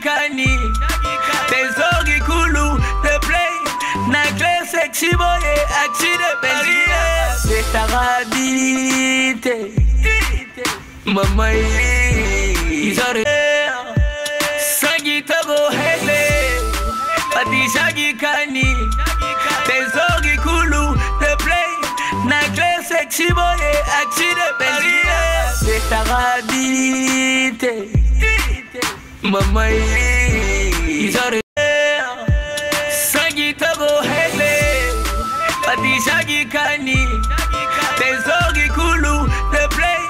Kani, Tesori Kulu, The Play, Naclé Sexy Boy, Actu de Belgique, C'est Arabité, Maman, Isore, Sagitago Hele, Patishagi Kani, Tesori Kulu, The Play, Naclé Sexy Boy, Actu de Belgique, C'est Arabité. Maman, Isore, Sagitago Hele, Patishagi Kani, Tesori Kulu, The Play,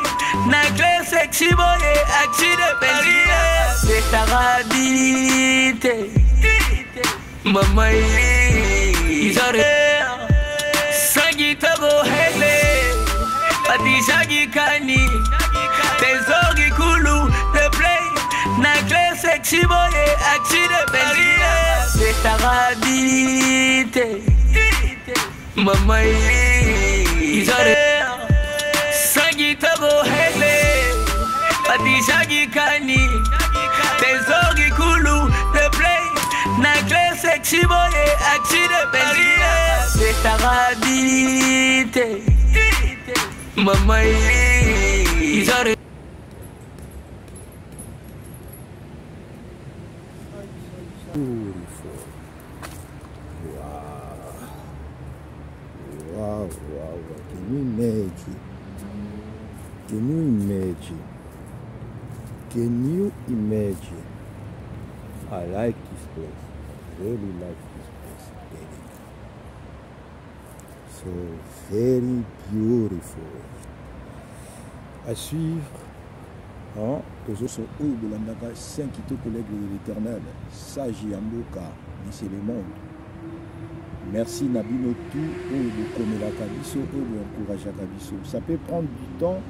Naclé Sexy Boy, Actu de Belgique, C'est Arabité. Maman, Isore, Sagitago Hele, Patishagi Kani, Tesori Kulu, The Play, Naclé Sexy Boy, Actu de Belgique, C'est Arabité. Maman, Isore, Sagitago Hele, Patishagi Kani, Tesori Kulu, The Play, Naclé Sexy Boy, Actu de Belgique, C'est Arabité. Maman, Isore. Beautiful. Wow. Wow, wow, wow. Can you imagine? Can you imagine? Can you imagine? I like this place. I really like this place. Very. So very beautiful. À suivre. Hein? Tozoso oyo bolandaka saint kitoko l'aigle de l'éternel sage ya mboka c'est le monde. Merci na bino tout oyo bokomelaka biso oyo boencourageaka biso. Ça peut prendre du temps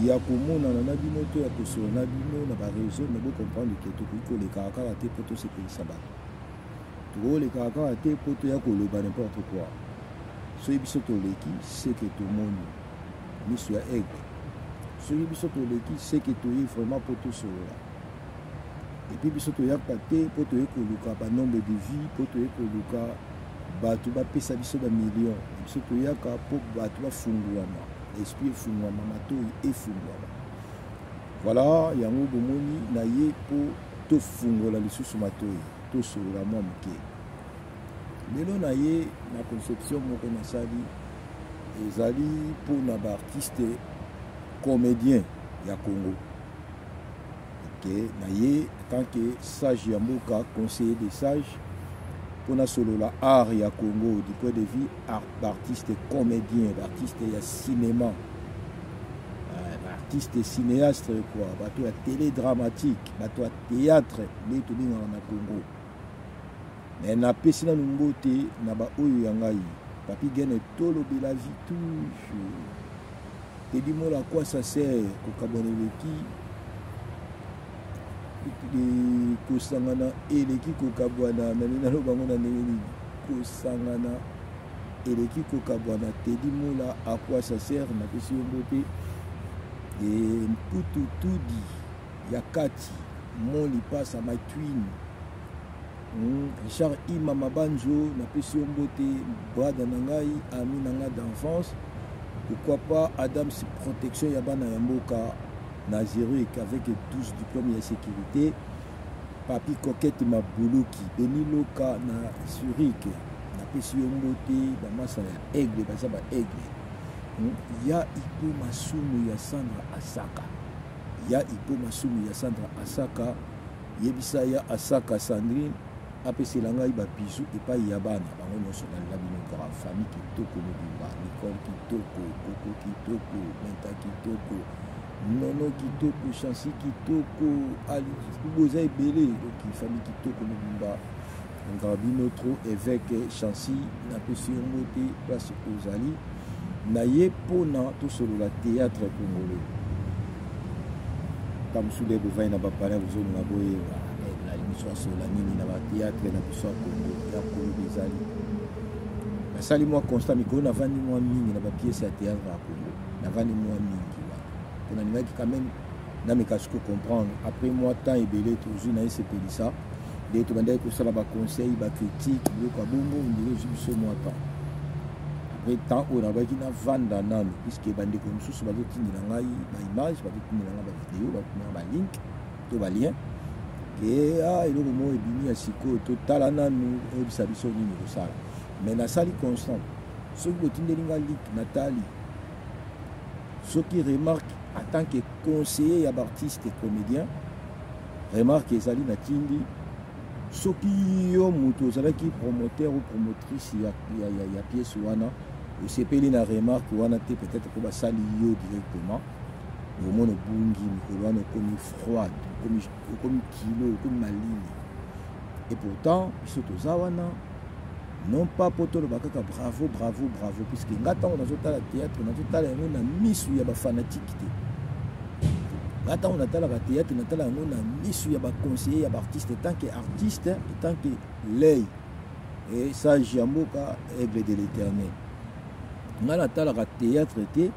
ya komonana na bino to ya kosolola na bino na bareseau, mais bocomprendre ke tokoki kolekaka kaka te mpo tosepelisa bato, tokolekaka kaka te mpo toya koloba n'importe quoi. Soki biso toleki seke tomoni miso ya aigle, soki biso toleki seke toye vraiment mpo tosolola. Et puis biso toyaka te mpo toye koluka banombre de vie, mpo toye koluka bato bapesa biso bamillion. Biso toyaka mpo bato bafungwama, esprit efungwama, matoi efungwama. Voilà, yango bomoni na ye mpo tofungola lisusu matoi, tosolola mwa moke. Lelo na ye na conception moko nasali ezali mpona baartiste comédien ya Congo. Ok, na ye tant que sage ya mboka, conseiller des sages, mpona solola art ya Congo du point de vue artiste comédien, artiste ya cinéma, artiste cinéaste quoi, bato ya télé dramatique, bato ya théâtre nde tobengaka na Congo. Mais napesi nanu mbote na baoyo ya ngai Papi Gene tolobela vie toujours. Teddy Mola quoi ça sert kokabwana eleki kosangana eleki kokabwana nani naloba ngo na ndenge nini kosangana eleki kokabwana. Teddy Mola à quoi ça sert napesi yo mbote. Mputu tudi ya kati mon lipasa my twin. Richard Ima Mabanjo napesi yo mbote, brada na ngai, ami na ngai d'enfance. Pourquoi pas Adams protection ya bana ya mboka na Zurich avec 12 diplômes ya sécurité. Papi Coquette Mabuluki Beni Loka na Zurich napesi yo mbote, bamasa ya aigle baza ba aigle. Ya Ipo Masumu ya Sandra Asaka, ya Ipo Masumu ya Sandra Asaka, yebisa ya Asaka Sandrine apesela ngai ba bisous epai ya bana bango nyonso. Nalela bino kaka famille kitoko mobimba, Nicole kitoko, Koko kitoko, Menta kitoko, Nono kitoko, Chancy kitoko, Ali boza ebele. Donc famille kitoko mobimba, ngaka bino trop. Évêque Chancy napesi yo mbote place ozali na ye mpona tosolola théâtre congolais. Tamosu nde bovai na bapalin bozolinga boyeba na biso asola nini na batheatre na biso ya Congo ya koloba ezali. Nasali mwa constat mikolo, navandi mwa mingi na bapiese ya théâtre ya Congo, navandi mwa mingi wana mpo nalingaki quand même Nameka siko comprendre après moi temps ebele tozwi na esepelisa nde tobandaki kosala baconseil, bacritique, biloko ya bongo. Ondire ezwi biso mwa temps. Après temps oyo nabaki navanda nanu, puisque bandeko mosusu bazotindela ngai baimage, bazotindela ngai bavideo, bazotindela ngai balink to balien ke ah, eloko moko ebimi ya sikoyo, totala nanu, oyebisa biso nini kosala. Mais nasali constant, soki botindeli ngai link, natali. Soki remarque en tant que conseiller ya baartiste comédien, remarque ezali, natindi. Soki yo moto ozalaki promoteur ou promotrice ya pièce wana, osepeli na remarque wana te, peut-être mpo basali yo directement, omona obungi mikolo wana, okomi froide, okomi kilo, okomi malili. Et pourtant biso toza wana non pas mpo toloba kaka bravo, bravo, bravo, puisque nga ntango nazotala théâtre, nazotala yango na misu ya bafanatike te. Nga ntango natalaka théâtre, natala yango na misu ya baconseiller ya baartiste, tant que artiste, tant que l'œil et sage ya mboka, aigle de l'Éternel. Nga natalaka théâtre te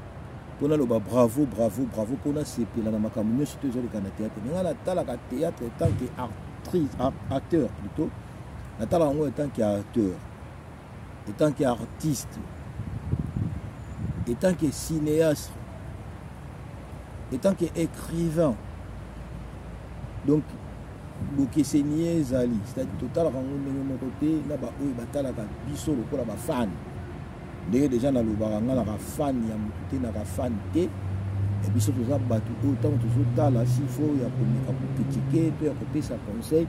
mpo naloba bravo, bravo, bravo, mpo nasepela na makambo nyonso to ezoleka na théâtre. Mais nga natalaka théâtre tant que actrice, acteur plutôt. Natalaka yango en tant que acteur, en tant que artiste, en tant que cinéaste, en tant que écrivain. Donc bokeseni ye ezali, c'est-à-dire totalaka yango ndenge moko te na baoyo batalaka biso lokola bafane. Ndenge deja nalobaka, nga naka fan ya motu te, naka fan te. E biso toza bato oyo ntango tozotala, s'il faut ya komeka kocritiquer to ya kopesa conseil,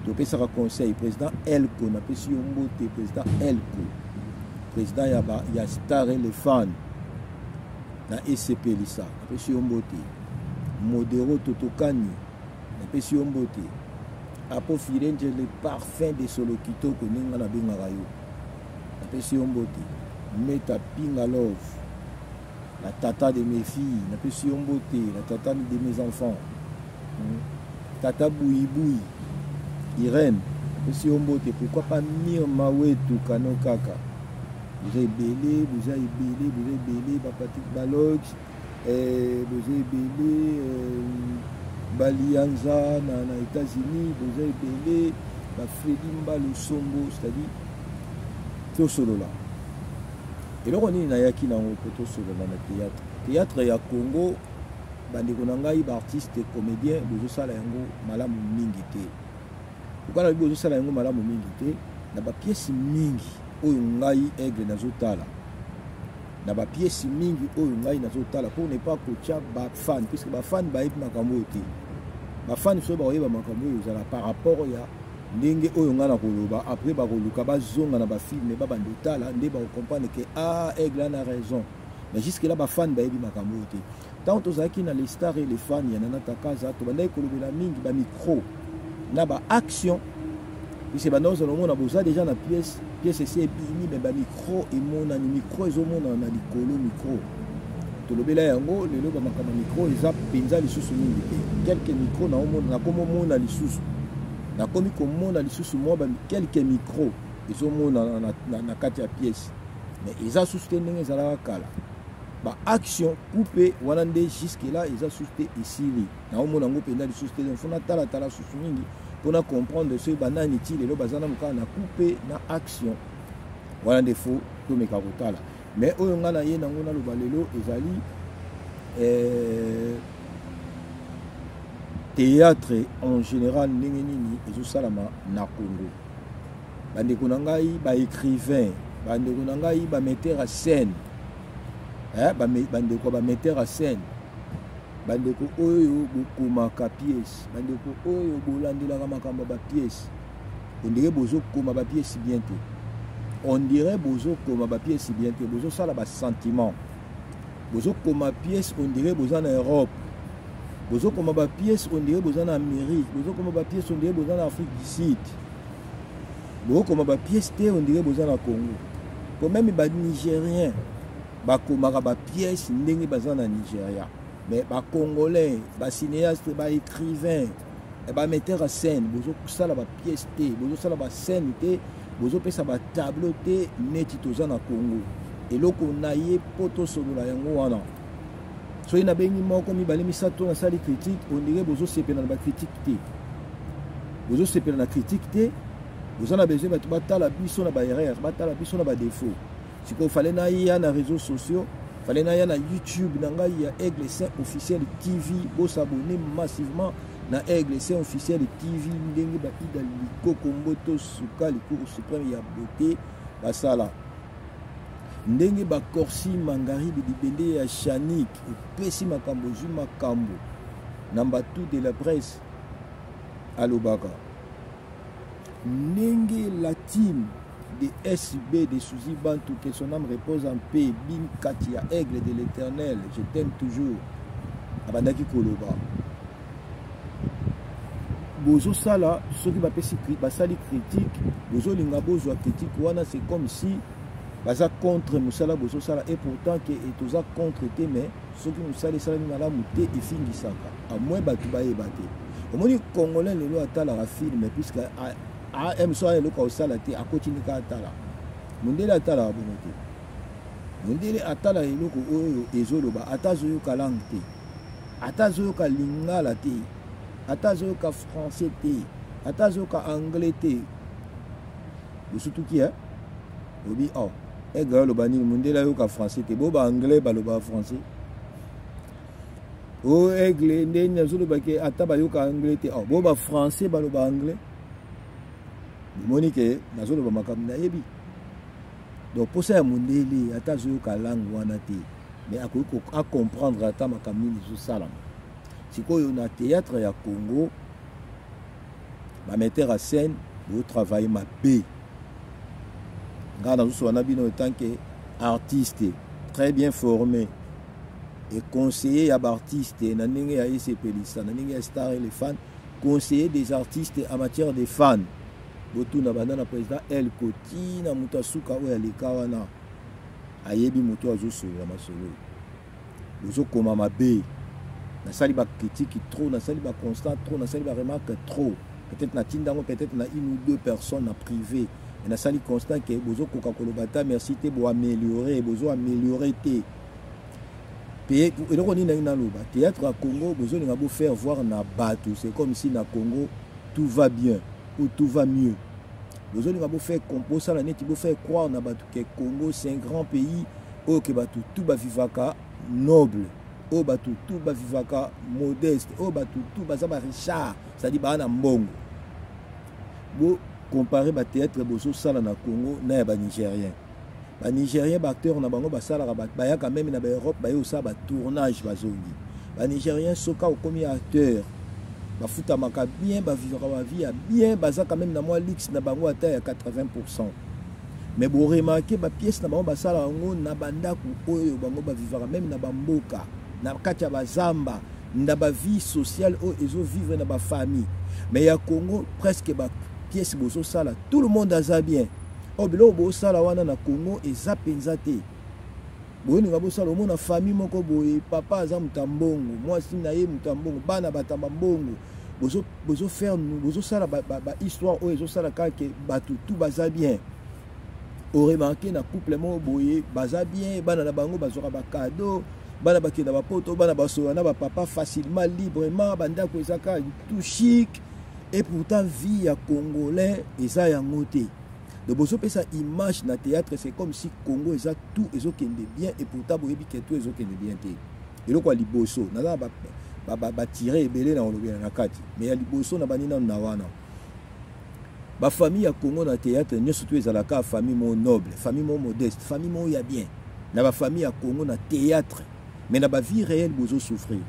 topesaka conseil. Président Elko, napesi yo mbote. Président Elko, président ya Star Elephant na esepelisa, napesi yo mbote. Modero Totokani, napesi yo mbote. Apo Firenze, le parfum de solo kitoko, ndenge nga nabengaka yo, napesi yo mbote. Meta Pinga Love, la tata de mes filles, napesi yo mbote, la tata de mes enfants, Tata Buibui Irène, napesi yo mbote. Pourquoi pas Mirma Wetu Kano kaka. Boza ebele, boza ebele, boza ebele. Bapatrik Balox, boza ebele. Balianza na États-Unis, boza ebele. Bafredi Mbalo Sombo, c'est-à-dire tosolola eloko nini nayaki nango mpo tosolola na théâtre, théâtre ya Congo. Bandeko na ngai baartiste comédien, bozosala yango malamu mingi te. Okala lobi bozosala yango malamu mingi te na bapièce mingi oyo ngai aigle nazotala, na bapièce mingi oyo ngai nazotala, pour ne pas kotia bafan, puisque bafan bayebi makambo oyo te. Bafan soki bakoyeba makambo oyo ezala par rapport ya ndenge oyo ngai nakoloba, après bakoluka bazonga na bafilme, babanda otala nde bakocomprendre ke ah, aigle ana raison. Mais jusque là bafan bayebi makambo oyo te. Ntango tozalaki na Les Stars et les Fans ya Nana Takaza, tobandaki kolobela mingi bamicro na baaction, puisque banda ozala omona boza déjà na pièce, pièce esi ebimi, mais bamicro emonani, micro ezomonana na likolo, micro. Tolobela yango. Lelo bamakambo ya micro eza mpenza lisusu mingi te. Quelques micro nakomomona lisusu, nakomi komona lisusu mwa quelques micro ezomonana na kati ya pièce, mais eza susu te ndenge ezalaka kala. Baaction coupe wana nde jusque là eza susu te, esili. Naomona yango mpenza lisusu te. Fo natalatala susu mingi mpona comprendre soki banani ti lelo baza nanu kaka na coupe na action wana nde fo tomeka kotala. Mais oyo ngai na ye nango naloba lelo ezali théâtre en général, ndenge nini ezosalama na Congo. Bandeko na ngai baécrivain, bandeko na ngai bametteur à scène, bandeko bametteur à scène, bandeko oyo bokomaka pièce, bandeko oyo bolandelaka makambo ya bapièce, on dirait bozokoma bapièce bien te. On dirait bozokoma bapièce bien te, bozosala basentiment, bozokoma pièce on dirait boza na Europe, bozokoma bapièce on dirait boza na Amérique, bozokoma bapièce on dirait boza na Afrique du Sud. Bokoma bapièce te on dirait boza na Congo. Po même banigérien bakomaka bapièce ndenge baza na Nigeria, mais bacongolais, bacinéaste, baécrivain, bametteur à scène, bozosala bapièce te, bozosala bascène te, bozopesa batableau te neti toza na Congo. Eloko na ye mpo tosolola yango wana. Soki nabengi moko, mibale, misato, nasali critique, on dirait bozosepela na bacritique te, bozosepela na critique te. Boza na besoin bato batala biso na baerreur, batala biso na badéfaut. Sikoyo fallait naya na réseaux sociaux, fallait naya na YouTube na ngai ya Aigle Saint Officiel TV. Bosabonner massivement na Aigle Saint Officiel TV, ndenge baida likoko mboto suka likoko suprême ya beauté basala, ndenge bakorsi mangaribi libende ya Shanik opesi makambo, ozwi makambo na mbatu de la presse alobaka, ndenge la team de SB de Suzy Bantu, que son âme repose en paix, Bim Katia, aigle de l'Éternel, je t'aime toujours, abandaki koloba. Bozosala, soki bapesi, basali critique, bozolinga bozwa critique wana, c'est comme si baza contre mosala bozosala. Et pourtant ke toza contre te, mais soki mosala esalami malamu te, efingisaka amoi bato bayeba te. Omoni Congolais lelo atalaka film puisque am so aya eloko akosala te, akotindi kaka atala. Mondele atalaka bongo te. Mondele atala eloko oyo ezoloba, ata azoyoka langue te, ata azoyoka lingala te, ata azoyoka français te, ata azoyoka anglais te. Bosutuki e obi oh, ega oloba nini? Mondele ayoka français te, bo baanglais balobaka français. O aigle ndeni azoloba ke ata bayoka anglais te, oh, bo bafrançais baloba anglais. Bomoni ke nazoloba makambo nayebi. Donc mposa ya mondele, ata azoyoka langue wana te, mais akoki acomprendre ata makambo nini ezosalama sikoyo na théâtre ya Congo. Bametteur à scène botravaille mabe. Ngai nazosola na bino en tant que artiste très bien formé et conseiller ya baartiste na ndenge ya esepelisa, na ndenge ya star et les fans, conseiller des artistes en matière de fans. Botuna banda na président Elko ntina moto asuka oyo aleka wana, ayebi moto azosolola masolo. Bozokoma mabe. Nasali bacritique trop, nasali baconstat trop, nasali baremarque trop. Peut-être natinda yango peut-être na une ou deux personnes na privé, mais nasali constat ke bozokoka koloba ta merci te, boaméliorer, bozoaméliorer te. Pe eloko nini nangi naloba, théâtre ya Congo, bozolinga bofaire voir na bato c'est comme si na Congo tout va bien ou tout va mieux. Bozolinga bofaire, bosala neti bofaire croire na bato ke Congo, c'est un grand pays oyo ke bato tout bavivaka noble, oyo bato tout bavivaka modeste, oyo bato tout baza barichard, c'est-à-dire baa na mbongo. Bocompare bathéâtre bozosala na Congo na ya banigérien. Banigérien, baacteur na bango basalaka, bayaka même na baEurope, baye kosala batournage, bazongi. Banigérien, soki okomi acteur, bafutamaka bien, bavivaka bavie ya bien, baza quand même na mwa luxe na bango ata ya 80. Mais boremarquer, bapièce na bango basala yango na bandako oyo bango bavivaka, même na bamboka na kati ya bazamba, na bavie sociale oyo ezovivre na bafamille. Mais ya Congo, presque bapièce bozosala, tout le monde aza bien. Oyo biloko bosala wana na Congo eza mpenza te. Boyoninga bosala, omona famille moko boye, papa aza moto ya mbongo, mwasi na ye moto ya mbongo, bana batamba mbongo. Bozofaire, bozosala bahistoire oyo ezosala kaka ke bato tout baza bien. Oremarquer na couple moko boye, baza bien, bana na bango bazwaka bacadeau, bana bakenda bapoto, bana basola na bapapa facilement, librement, bandako eza kaka tout chic. Et pourtant vie ya Congolais eza yango te. Donc bozopesa image na théâtre, c'est comme si Congo eza tout ezokende bien, et pourtant boyebi ke tout ezokende bien te. Eloko ya liboso, naza na batire ebele na kolobela na kati, mais ya liboso na bandi nanu na wana. Bafamille ya Congo na théâtre nyonso to ezalaka famille moko noble, famille moko modeste, famille moko ya bien na bafamille ya Congo na théâtre. Mais na bavie réelle bozosouffrir.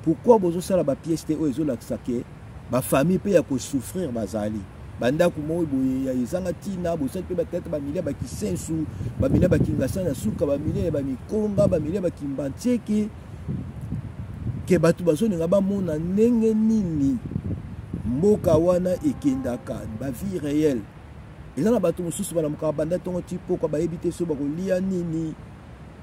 Pourquoi bozosala bapièce te oyo ezolakisa ke bafamille mpe ya kosouffrir bazali, bandako moko boye ezanga ntina? Bosali mpe bathéâtre, bamilia bakisensu, bamilia bakingasa na suka, bamilia ya bamikonga, bamilia bakimbantieke, ke bato bazolinga bamona ndenge nini mboka wana ekendaka. Bavie réelle eza na bato mosusu balamukaka banda ntongo ti pokwa, bayebi te so bakolia nini.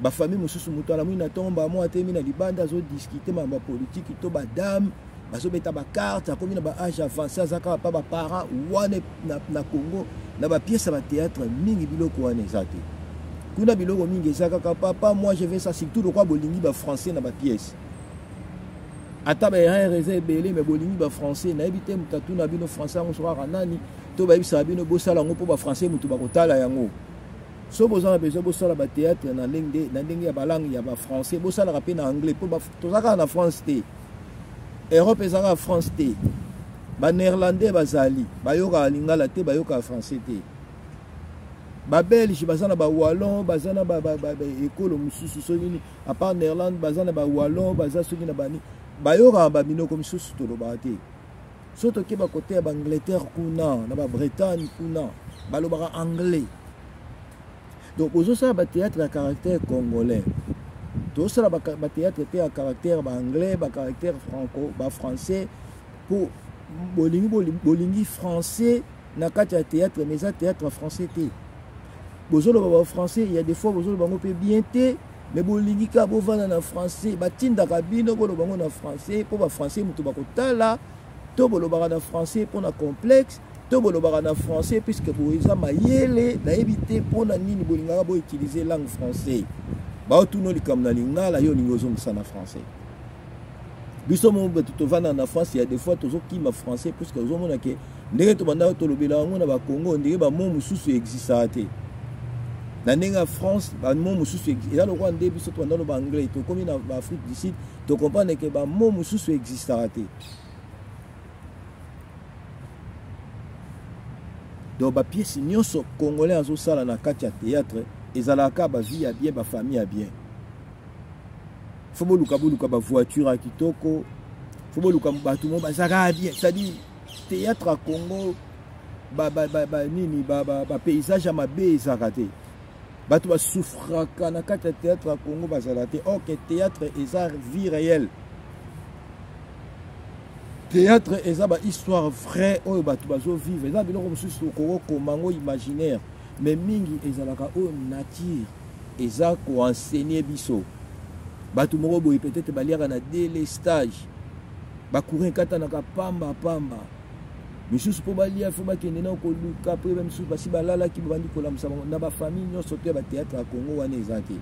Bafamille mosusu, moto alamwi na ntongo, bamo atemi na libanda, azodiscuter makambo ya politiki, to badame bazobeta bacarte, akomi na baage avancé, aza kaka pa baparent wana. Na Congo, na bapièce ya bathéâtre mingi, biloko wana eza te. Kuna biloko mingi eza kaka papa, moi je vais ça, surtout lokwa bolingi ba français na ba pièces. Ata ba erreur eza ebele, mais bolingi ba français, nayebi te moto atuna bino français yango soki kaka nani, to bayebisaka bino bosala yango mpo ba français moto bakotala yango. So boza na besoin bosala ba théâtre na ndenge na ndenge ya ba langue ya ba français, bosalaka mpe na anglais mpo toza kaka na France te. Europe eza kaka France te. Ba néerlandais bazali, bayokaka lingala te, bayokaka français te. Ba belge baza na ba wallon, baza na ba ekolo mosusu soki nini, à part Néerlande baza na ba wallon, baza soki na bani, bayokaka ba minoko misusu tolobaka te. So toke ba côté ya ba Angleterre kuna, na ba Bretagne kuna, balobaka anglais. Donc bozosala ba théâtre ya caractère congolais, tozosala ba théâtre te ya caractère ba anglais, ba caractère franco, ba français, po bolingi, bolingi français na kati ya théâtre, mais eza théâtre français te. Bozoloba ba français, il y a des fois bozoloba bango pe bien te, mais bolingi kaka bovanda na français, batindaka bino boloba bango na français po ba français moto bakotala, to bolobaka na français po na complexe, to bolobaka na français puisque boza mayele, nayebi te po na nini bolingaka bo utiliser langue français. Baotuna likambo na lingala, yo olingi ozongisa na français. Biso mo bato tovanda na France, ya des fois tozokima français puisque ozomona ke ndenge tobandaka tolobela yango na ba Congo, ndenge ba mots mosusu existaka te. Na ndenge ya France, ba mots mosusu eza lokola nde biso tobanda loba anglais, tokomi na ba Afrique du Sud, tocomprendre ke ba mots mosusu existaka te. Donc ba pièces nyonso congolais azosala na kati ya théâtre ezalaka ba vie ya bien, ba famille ya bien. Faut boluka boluka ba voiture ya kitoko, faut boluka bato mo bazalaka bien, c'est-à-dire théâtre ya Congo ba, ba, ba, ba, nini, ba, ba, ba paysage ya mabe ezalaka te. Bato basouffraka na kati ya théâtre ya Congo bazalaka te. Or que théâtre eza vie réelle, théâtre eza ba histoire vraie oyo bato bazovivre, eza biloko mosusu okokoma yango imaginaire, mais mingi ezalaka oyo nature eza koenseigner biso. Bato moko boye peut-être baliaka na délestage, bacourant ekatanaka pamba pamba, misusu mpo balia fo bakende na koluka, po ba misusu basi balalaki babandi kolamusa bango. Na bafamille nyonso to ya bathéâtre ya Congo wana eza te.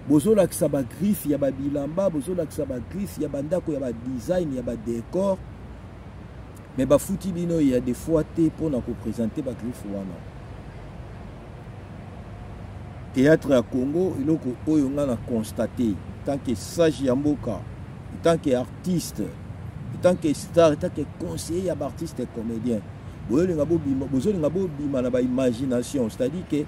Bozolakisa ba griffe ya babilamba, bozolakisa ba griffe ya bandako ya ba design ya ba décor, mais bafuti bino ya des fois te mpona koprésente ba griffe wana. Théâtre ya Congo, eloko oyo nga na constate tant que sage ya mboka, tant que artiste, tant que star, tant que conseiller ya baartiste et comédien, bozolinga bobima, bozolinga bobima na ba imagination, c'est-à-dire que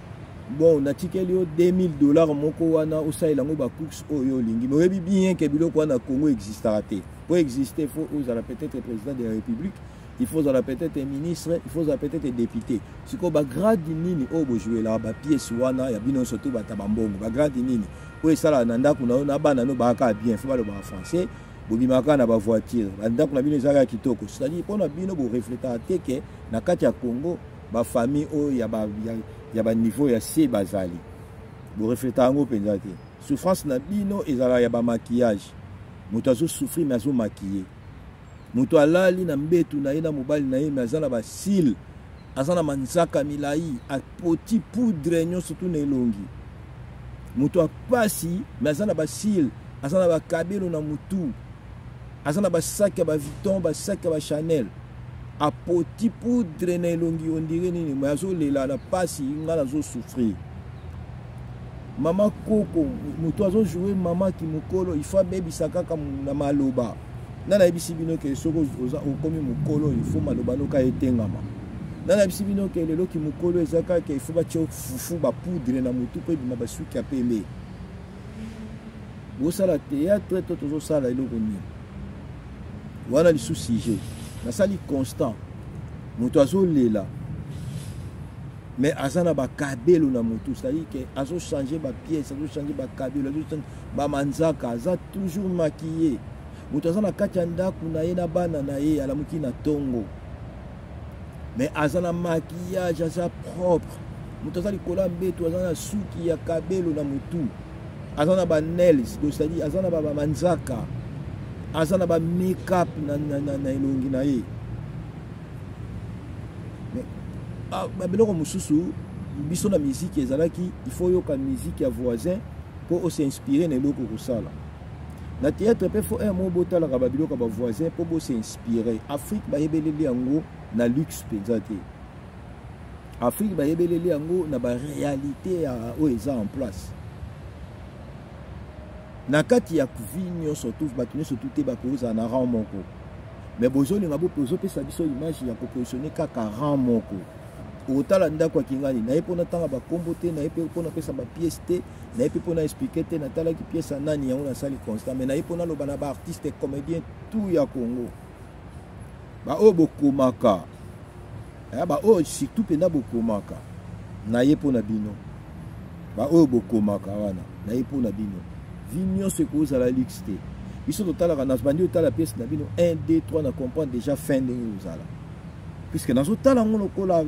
bon, natikeli yo 2000 $ moko wana osalela yango ba course oyo olingi, mais oyebi bien ke biloko wana Congo existaka te. Po exister, faut ozala peut-être président de la République, il faut ozala peut-être ministre, il faut ozala peut-être député. Sikoyo bagrade nini oyo bozwelaka bapièce wana ya bino nyonso to bata bambongo? Bagrade nini oyo esalaka na ndako na yo na bana no bakaka bien, faut balobaka français, bobimaka na bavoiture, bandako na bino ezalaka kitoko? C'est-à-dire mpona bino borefletaka te ke na kati ya Congo bafamille oyo ya baniveau ya se bazali, borefletaka yango mpenza te. Souffrance na bino ezalaka ya bamaquillage. Moto azosouffrir mais azomaquille. Moto alali na mbetu na ye na mobali na ye, mais aza na bacils, aza na manzaka milai, apoti poudre nyonso tu na elongi. Moto apasi mais aza na bacils, aza na bakabelo na motu, aza na basaki ya baVuitton, basaki ya baChanel, apoti poudre na elongi ondire nini, mais azolela na pasi, nga nazosouffrir. Mama koko, moto azojoue mama kimokolo, il faut abebisa kaka na maloba. Nga nayebisi bino ke soki okomi mokolo, il faut maloba noka etengama. Nga nayebisi bino ke lelo kimokolo eza kaka il faut batia fufu, bapoudre na motu mpo ebima basuki ya pembe. Bosala théâtre to tozosala eloko nini wana? Lisusu sujet nasali constant, moto azolela mais aza na bakabelo na motu, c'est-à-dire ke azochange bapièce, azochange bakabelo, azochange bamanzaka, aza toujours maquillé. Moto aza na kati ya ndako na ye na bana na ye, alamuki na ntongo mais aza na maquillage, aza propre. Moto aza likolo ya mbeto, aza na suki ya kabelo na motu, aza na banails, donc c'est-à-dire aza na bamanzaka, aza na bamake-up na elongi na ye. Mais ah, babiloko mosusu Biso na musique ezalaki, il faut oyoka musique ya voisin mpo os'inspire na eloko kosala. Na théâtre mpe, faut un mot botalaka babiloko ya bavoisin mpo bos'inspire. Afrique bayebeleli yango na luxe mpenza te. Afrique bayebeleli yango na baréalité ya oyo eza en place na kati ya vie nyonso. Tu bato nyonso tu te bakozala na rang moko, mais bozolinga bozopesa biso image ya kopositionne kaka rang moko. Otala ndako ya Kingani, naye mpo natanga bakombo te, naye mpe mpo napesa bapièce te, naye mpe mpo na expliquer te natalaki pièce ya nani. Yango nasali constat, mais naye mpo naloba na baartiste comédien tout ya Congo, baoyo bokomaka, baoyo surtout mpenza bokomaka, naye mpo na bino. Baoyo bokomaka wana, naye mpo na bino. Vie nyonso ekozala luxe te. Biso totalaka, na bandi otala pièce na bino 1, 2, 3, na comprendre déjà fin ndenge ozala, puisque nazotala yango lokola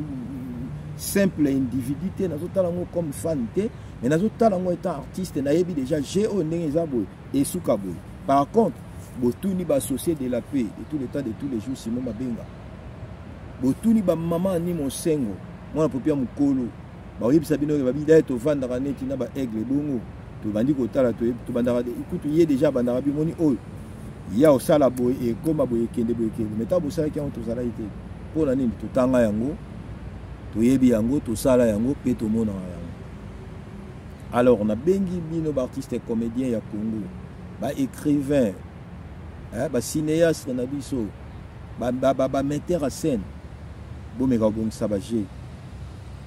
simple individu te, nazotala yango comme fan te, mais nazotala yango étant artiste. Nayebi déjà jeu oyo ndenge eza boye, esuka boye. Par contre, botuni baassocié de la paix de tout le temps, de tous les jours, Simon Mabenga, botuni bamama Ani Mosengo, mwana popi ya mokolo, bakoyebisa bino babi daye tovandaka neti na baaigle. Bongo tobandi kotala, tobandaka kutu ye déjà abandaka bimoni oyo ya osala boye, ekóma boye, ekende boye, ekende. Mais ntango bosalaki yango, tozalaki te. Mpo na nini? Totanga yango, toyebi yango, tosala yango mpe tomonaka yango. Alors nabengi bino baartiste comédien ya Congo, baécrivain, bacinéaste na biso, bametteur à scène, bomeka kobongisa bajeu.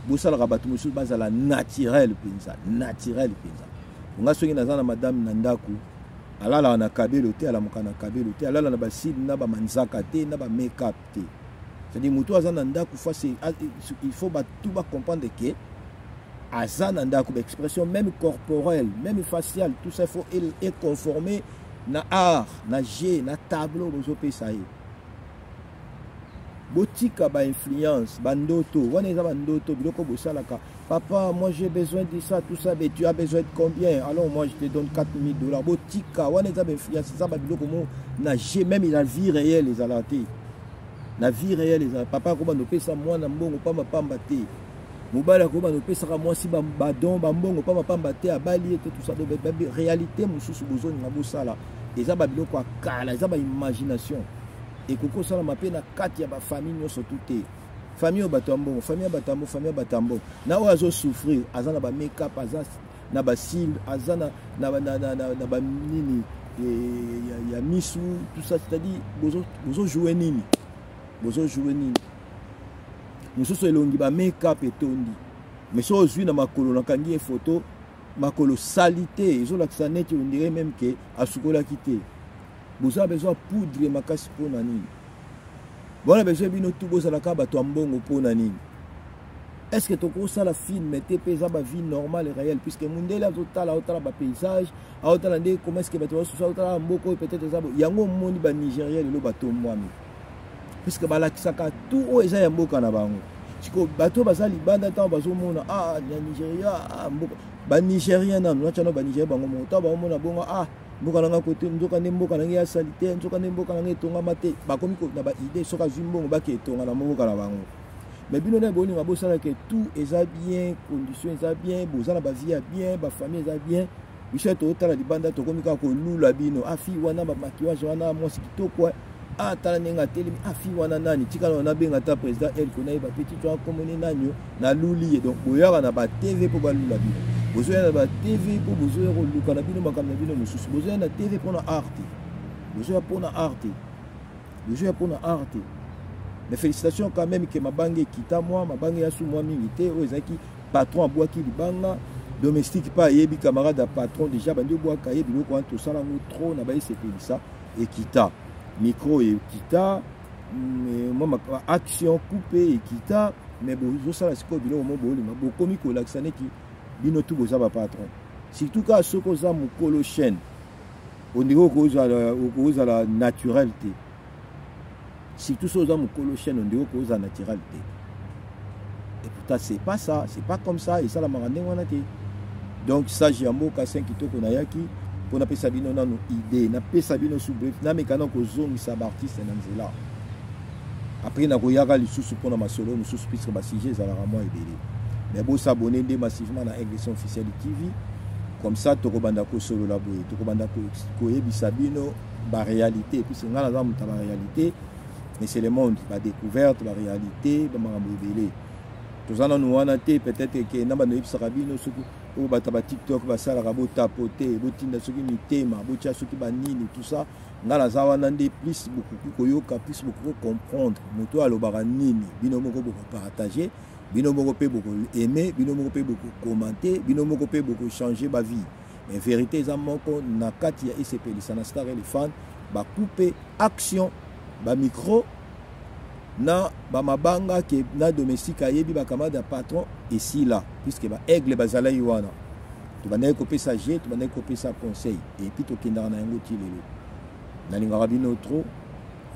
Bosalaka bato mosusu bazala naturel mpenza, naturel mpenza. Nga soki naza na madame na ndako, alalaka na kabelo te, alamuka na kabelo te, alala na basile na bamanzaka te, na bamake-up te. C'est-à-dire moto aza na ndako face, il faut bato bacomprendre ke aza na ndako. Baexpression même corporelle, même faciale, tout ça, il faut econformer na art, na jeu, na tableau bozopesa ye. Botika bainfluence, bandoto wana, eza bandoto, biloko bosalaka. Papa, moi j'ai besoin de ça, tout ça. Mais tu as besoin de combien? Alors moi je te donne 4000 dollars. Botika wana, eza bainfluence, eza babiloko mo na jeu. Même na vie réelle ezalaka te. Na vie réelle ezala, papa akobanda opesa mwana mbongo pambapamba te, mobali akobanda opesaka mwasi badon, bambongo pambapamba te, abali ye te, tout ça. Réalité mosusu bozolinga bosala eza babiloko ya kala, eza baimagination. Ekoki kosalama mpe na kati ya bafamille nyonso tu te. Famille oyo bato ya mbongo, famille ya bato ya mbongo, famille ya bato ya mbongo na oyo azosouffrir, aza na bamake-up, aza na bacils, aza na banini ya misu, tout ça. C'est-à-dire bozojouer nini? Bozojouer nini? Mosusu elongi bamake-up etondi, mais so ozwi na makolo, nakangi ye photo, makolo sali te, ezolakisa neti on dirait même ke asukolaki te. Boza besoin poudre makasi mpo na nini? Bona besoin bino tu bozalaka bato ya mbongo mpo na nini? Est ce que tokosala film te mpe eza bavie normale, réelle? Puisque mundele azotala, aotala bapaysage, aotala nde comment est ce que bato basusu, aotala mboka oyo peut-être eza yango. Omoni banigérien lelo batombwami, puisque balakisaka tout oyo eza ya mboka na bango. Siko bato baza libanda, ntango bazomona, ah, na Nigeria, ah, mboka banigérien nanu natiano, banigérien bango moko, ntango baomona bongo, ah, mboka nanga kote, nzoka nde mboka nange asali te, nzoka nde mboka nange etongama te, bakomi na baidée soki azwi mbongo bake etonga na mboka na bango. Mais bino nde bolinga bosalaka tout eza bien, condition eza bien, boza na bavie ya bien, bafamille eza bien. Biso totala libanda, tokomi kaka kolula bino. Afi wana bamaquillage wana, mwasi kitoko, atala ndenge atelemi. Afi wana nani? Tikala nabenga ata président Elko, nayeba petit wana komoni nani, naluli ye. Donc boyaka na batv mpo balula bino, bozoya na batv mpo bozoya koluka na bino makambo na bino mosusu. Bozoya na TV mpona art te, bozoya mpona art te, bozoya mpona art te. Mais félicitations quand même ke mabanga ekita mwa, mabanga ya su mwa mingi te. Oyo ezalaki patron abwaki libanga, domestique mpe ayebi camarade ya patron déjà bandi obwaka ye biloko wana. Tosala yango trop na bayesepelisa, ekita micro, ekita mwa action coupe, ekita. Mais bozosala sikoyo biloko mo bolinga, bokomi kolakisa neti bino tu boza bapatron. Surtout kaka soki oza mokolo chaîne, ondenge okozala naturel te. Surtout soki oza mokolo chaîne, ondenge okozala naturel te. Et pourtant c'est pas ça, c'est pas comme ça esalamaka ndenge wana te. Donc sage ya mboka 5 kitoko, nayaki mpo napesa bino nano idée, napesa bino sous bref, nameka na kozongisa baartiste na nzela. Après nakoyaka lisusu mpona masolo mosusu, puisque basujet ezalaka mwa ebele. Mais bosabone nde massivement na Aigle Son Officiel TV, comme ça tokobanda kosolola boye, tokobanda koyebisa bino baréalité, puisque ngai naza moto ya baréalité, mais c'est le monde badécouverte, baréalité, bamakambo ebele. Toza nanu wana te, peut-être ke na bando oyebisaka bino soki oyo bato ya batiktok basalaka, botapote, botinda soki mitema, botia soki banini, tout ça. Ngai naza wana nde plus bokoki koyoka, plus bokoki comprendre moto oyo alobaka nini. Bino moko bokopartage, bino moko mpe bokoaime, bino moko mpe bokokommente, bino moko mpe bokochange bavie. Mais vérité eza moko na kati ya esepelisa na Star Elephant, bakupe action, bamicro na bamabanga ke na domestique ayebi bakamade ya patron esila, puisque baaigle bazalaki wana. Tobandaki kopesa je, tobandaki kopesa conseil, et puis tokendaka na yango ti lelo. Nalingaka bino trop,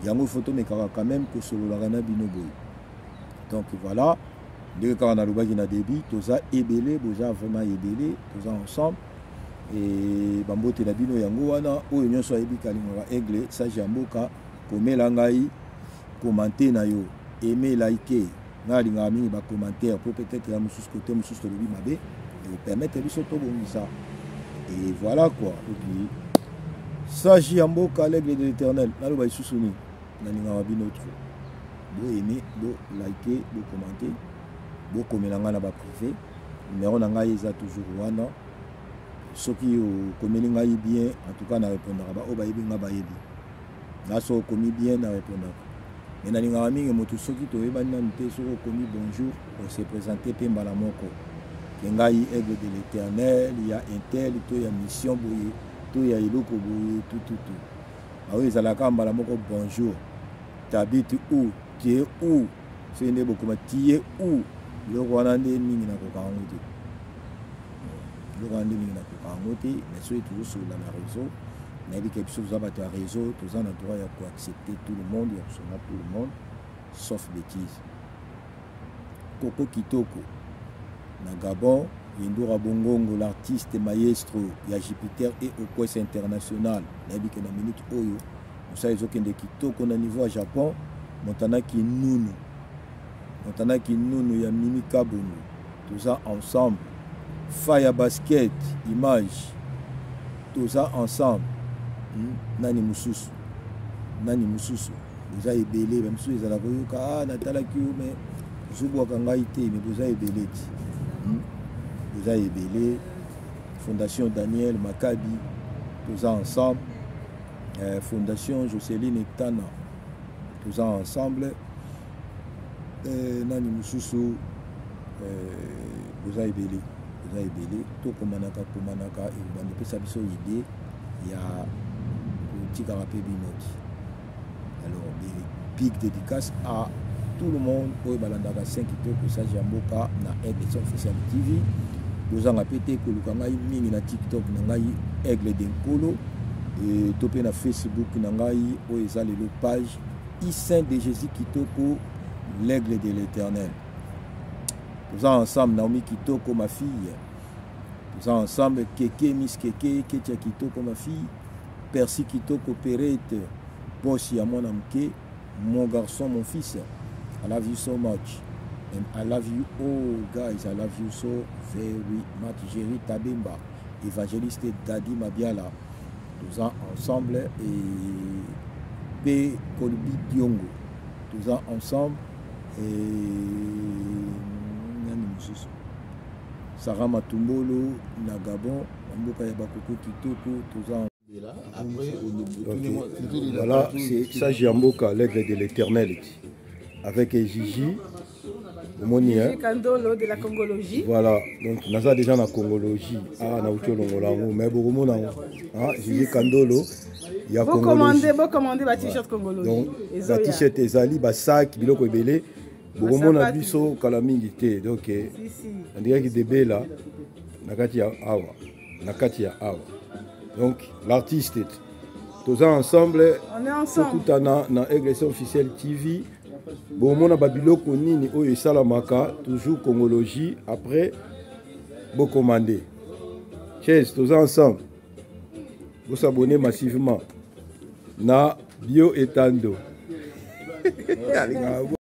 yango fo tomekaka quand même kosololaka na bino boye. Donc voilà, ndenge kaka nalobaki na début, toza ebele, boza vraiment ebele, toza ensemble. E bambote na bino yango wana. Oyo nyonso ayebi kalingaka Aigle Sage ya mboka, komela ngai commenter na yo, aime, like. Ngai alingaka mingi bacommentaire, po peut-être ya mosusu kote mosusu tolobi mabe, ekopermettre biso tobongisa. Et voilà quoi. Ok, Sage ya mboka, l'aigle de l'Éternel, naloba lisusu nini? Nalingaka bino trop. Boaime, bolike, bokommente, bokomela ngai na baprivé. Numero na ngai eza toujours wana. Soki okomeli ngai bien, en tout cas na répondaka. Baoyo bayebi ngai bayebi nga. Soki okomi bien, na répondaka. Mais nalingaka mingi moto soki toyebani nanu te, soki okomi bonjour, ose présente mpe mbala moko ke ngai Aigle de l'Éternel ya intel to ya mission boye to ya eloko boye, tututu. Baoyo ezalaka mbala moko bonjour, t'habites où, tu es où, soki nde bokoma tu es où, biloko wana nde mingi nakoka yango te. Biloko wana nde mingi nakoka yango te. Mais soki tozosolola na réseau, nayebi ke biso toza bato ya réseau, toza na droit ya koaccepter tout le monde, ya kosonga tout le monde, sauf bêtise. Koko Kitoko na Gabon, Yendura Bongongo, l'artiste maestro ya Jupiter et Okwes International, nayebi ke na minute oyo mosala ezokende kitoko na niveau ya Japon. Montana Kinunu, Montana Kinunu ya Mimi Kabongo, toza ensemble. Faya Basket Image, toza ensemble. Nani mosusu? Nani mosusu? Boza ebele. Bamisusu ezala koyoka, ah, natalaki yo, mais ozobwaka ngai te. Mais boza ebele ti, Boza ebele. Fondation Daniel Makabi, toza ensemble. Fondation Joseline Etana, toza ensemble. Nani mosusu? Boza ebele, boza ebele. Tokomanaka, komanaka ekobanda epesa biso idée ya kotikaka mpe bino ti. Alors, big dédicace à tout le monde oyo balandaka 5 Kitoko Sage ya mboka na Aigle Son Officiel TV. Bozanga mpe te koluka ngai mingi na TikTok na ngai, Aigle de Nkolo, to mpe na Facebook na ngai oyo eza lelo page Saint de Jésus Kitoko, l'aigle de l'Éternel. Toza ensemble. Naomi Kitoko, ma fille, toza ensemble. Keke, Miss Keke, Ketia Kitoko, ma fille, Percy Kitoko, Perete, boss ya mwana moke, mon garçon, mon fils, I love you so much and I love you all guys, I love you so very much. Jerry Tabemba, évangéliste Dadi Mabiala, toza ensemble. Et P Kolbi Diongo, toza ensemble. Et nani mosusu? Sarah Matumbolo na Gabon, na mboka ya bakoko kitoko, toza. Okay. Voilà, c'est Sage Yamboka, l'aigle de l'Éternel, avec Gigi. Omoni, hein? Kandolo de la Congologie. Voilà, donc naza déjà na Congologie. Ah, na uti olongola yango, mais bokomona yango. Ah, Gigi Kandolo ya Congologie. Bo commander ba t-shirt Congologie. Donc, ba t-shirt ezali, ba sac, biloko ebele. Bokomona biso kala mingi te. Donc, andikaki debela na kati ya awa, na kati ya awa. Donc, l'artiste, toza ensemble. On est ensemble. Tokutana na Aigle Officiel TV. Bomona babiloko nini oyo esalamaka toujours Congologie. Après bocommande chaise, toza ensemble. Bosabonne massivement na bio etando alingaka.